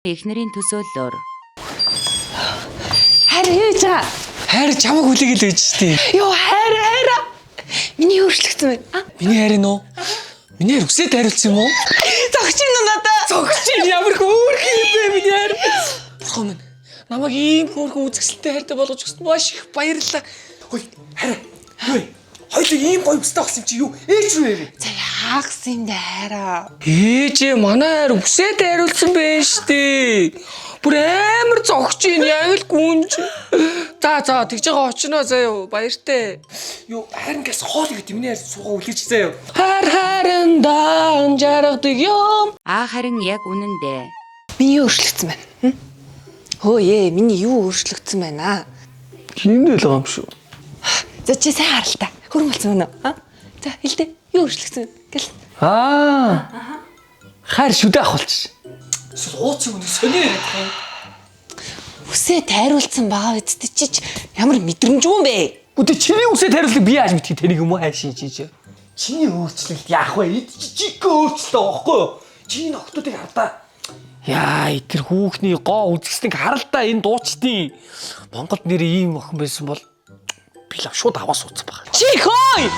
Эхнэрийн төсөөллөөр Хайр юу хийж байгаа? Хайр чамаг хүлээгээл байж штий. Йоо хайр хайр. Миний юу өөрчлөгдсөн бэ? А? Миний хайр нөө. Миний хайр үсээ тайруулсан юм уу? Зогч юм уу надаа? Зогч юм ямар хөөрхөн юм бэ миний хайр. Бурхан минь. Намайг ийм хөөрхөн үзэсгэлэнтэй хайртай болгож өгсөн маш их баярлалаа. Хөөе хайр. Хөөе. Хоёул ийм гоё үстэй болсон юм чи юу? Ээж рүү ярив. За яагсан юм бэ хайраа? Ээжээ манай хайр үсээ тайруулсан байх штий. Бүр амар зогч юм яг л гүнж. За за тэгж байгаа очноо заяа баяртай. Юу харин гэс хоол гэдэг миний хайр суугаа үлээж заяа. Хайр хайрандаа жаргадаг юм. А харин яг үнэндээ Миний юу өөрчлөгдсөн байна? Хм? Хөө ээ, миний юу өөрчлөгдсөн байна? Хин л байгаа юм шүү. За чи сайн харал та. Хөрөн болсон байна уу? А? За хэлдэ. Юу өөрчлөгдсөн бэ? Гэл. Аа. Хайр шүдэ авахулчих. Эсвэл ууцын үнэ сонио яриад юм. Үсээ тайруулсан байгаа үсттэй чи ч ямар мэдрэмж юм бэ? Үгүй чиний үсээ тайруулах би яаж мэдхий тэрийг юм уу хайшин чи чи. Чиний өөрчлөлт яах вэ? Жижиг өөрчлөлт байгаа байхгүй юу? Чиний ногтуудыг хардаа. Яа, тэр хүүхний гоо үзэсгэлэнг харалтаа энэ дуучдын Монголд нэр ийм охин байсан бол би л шууд аваа суудсан баг. Чи хөөе!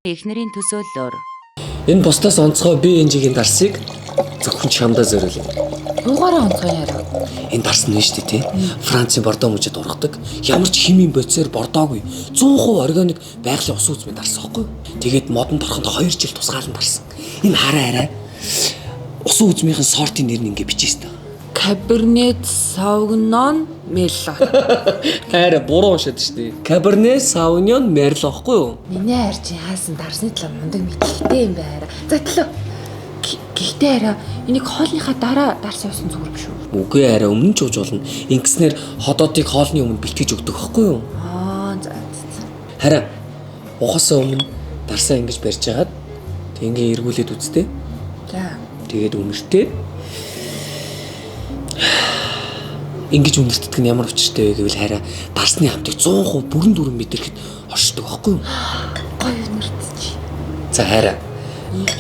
эхнэрийн төсөөллөөр Энэ бусдаас онцгой би энжигийн дарсыг зөвхөн чамдаа зориулъя. Юугаараа онцгой яриа? Энэ дарс нь шүү дээ тий. Францын Бордо мужид ургадаг. Ямар ч химийн бодисоор Бордоогүй 100% органик байгалийн ус үзмийн дарс аахгүй. Тэгээд модон торхонд 2 жил тусгаалan дарсан. Энэ хараа арай усан үзмийнхэн сортын нэр нь ингэ бичээстэй. Cabernet Sauvignon Merlot. Хайраа буруу уншаад шүү дээ. Cabernet Sauvignon Merlot аахгүй юу? Миний хайр чи яасан дарсны талаар мундаг мэдлэгтэй юм байна. За төлөө. Гэхдээ арай энийг хоолныхаа дараа дарс уусан зүгээр биш үү? Үгүй арай өмнө ч ууж болно. Ингэснээр ходоодыг хоолны өмнө бэлтгэж өгдөг аахгүй юу? Аа за за. Хараа ухаасаа өмнө дарсаа ингэж барьж хагаад тэг ингээ эргүүлээд үзтээ. За. Тэгээд үнэртэй. Ингэж үнэртдэг нь ямар учиртай вэ гэвэл хараа дарсны хамтыг 100% бүрэн дүрэн мэдрэхэд оршдог байхгүй юу? Гоё үнэртэж. За хараа.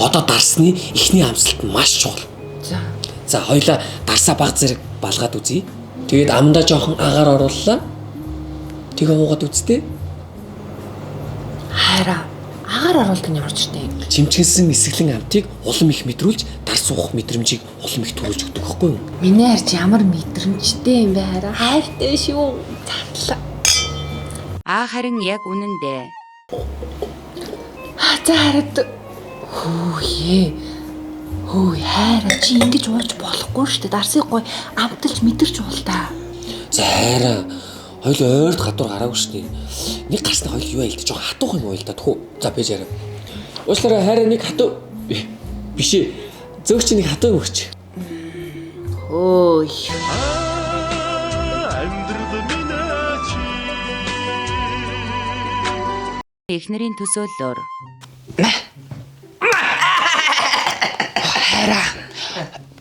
Одоо дарсны эхний амсалт нь маш чухал. За. За хоёлаа дарсаа баг зэрэг балгаад үзье. Тэгээд амдаа жоохон агаар орууллаа. Тэгээ уугаад үзтээ. Хайраа. Агаар оруулалт нь ямар ч тийм. Чимчгэлсэн эсгэлэн амтыг улам их мэдрүүлж дарс уух мэдрэмжийг улам их төрүүлж өгдөг байхгүй юу? Миний хайр чи ямар мэдрэмжтэй юм бэ хайраа. Хайртай шүү. Задлаа. А харин яг үнэндээ Аа за хараад хөөе. Хөөе хайраа чи ингэж ууж болохгүй шүү дээ. Дарсыг гоё амталж мэдэрч уул та. За хайраа хоёул ойрд гадуур гараагүй шүү дээ. Нэг гарсны хоёул юу айл та жоохон хатуух юм уу л да тхүү. За бэж яриа. Уучлаарай хайраа нэг хатуу биш ээ. Зөөх чи нэг хатуу юм өгч. Хөөе. эхнэрийн төсөөллөөр Хайраа.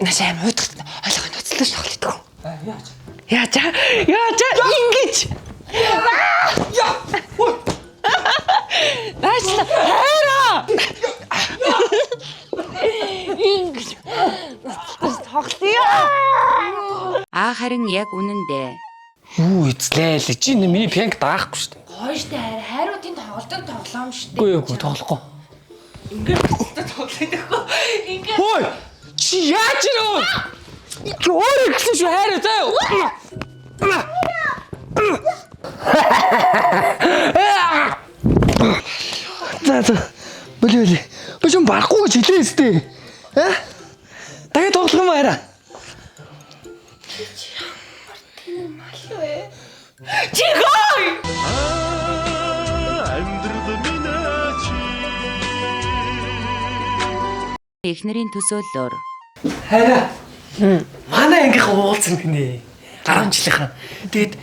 Наш аим уйдах ойлгох ноцлож тоглох гэдэг. Яаж? Яаж? Яаж? Ингэж. Яа. Ой. Наашлаа. Хайраа. Ингэж. Ноцлож тоглоё. А харин яг үнэндээ Юу эзлээ л чи энэ миний пянк даахгүй шүү дээ. Гоё штэ хайр. Хайруудын тоглодог тоглоом штэ. Үгүй үгүй тоглохгүй. Ингээд тоглох гэхгүй. Ингээд Ой! Чи яаж ирв? Чи өөрөө гэсэн шүү хайраа заа. За за. Боли боли. Би ч барахгүй гэж хэлээ өстэй. Аа? Дахиад тоглох юм хайраа. чи гой. эхнэрийн төсөөллөөр Хайраа. Манай ангийнхан уулзсан гинэ. 10 жилийнхэн. Тэгээд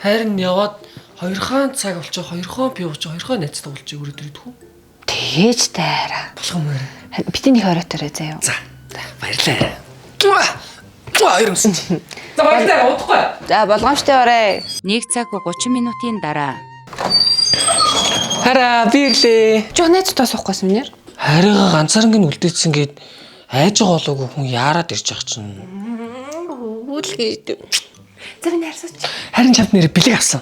хайр нь яваад 2хан цаг болчих, 2хан пи уучих, 2хан найзтай болчих өрөөд ирдэг үү? Тэгээж та хайраа. Болох юм хайраа. Бидний нэг оройтороо заяа. За. Баярлалаа. Муа! Муа хоёр өмсөн. За баярлалаа. Удахгүй. За болгоомжтой орой. 1 цаг 30 минутын дараа Хараа би ирлээ. Жоо найзуудаа суухгүйсэн юм нэр. Харига ганцаарнг нь үлдээсэн гээд айж байгаа болоогүй хүн яарад ирж байгаа чинь. Хөвгүүлгээ. За би нарсууч. Харин чамд нэр бэлэг авсан.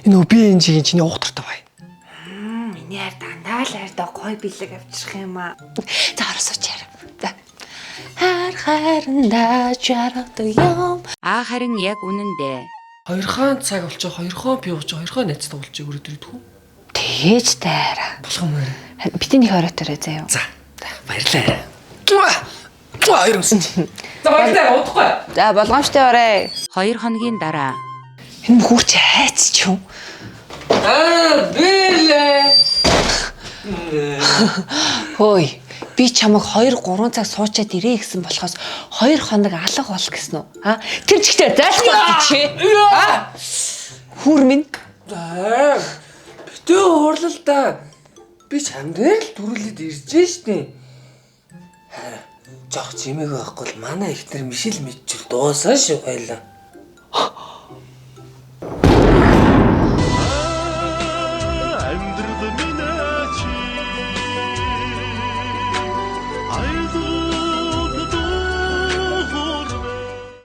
Энэ өө би энэ чигийн чиний уух дуртай бай. Миний хайр дандаа л хайртай гой бэлэг авчрах юм аа. За оросууч харав. За. Хар харандаа жаргадаг юм. А харин яг үнэндээ. Хоёрхан цаг болчих, хоёрхон пи уучих, хоёрхон найзтай болчих өрөөд ирдэг үү? Тэгээж таараа. Болох юм аа. Бидний их оройтороо заяа. За. Баярлалаа. Хоёр өмсөн. За баярлалаа. Удахгүй. За болгоомжтой орой. 2 хоногийн дараа Энэ хурц хайц ч юм. Аа, бэлээ. Хөөе. Би чамайг 2 3 цаг суучаад ирээ гэсэн болохоос 2 хоног алга бол гэсэн үү? А? Тэр чигтээ зайлахгүй чи. Аа. Хүүр минь. За. Битүү уурлал та. Би чам дээр л дүрлээд ирж штэ. Хараа жоох чимээг байхгүй л манай ихнэр Мишэл мэдчихвэл дуусаа шүү байлаа.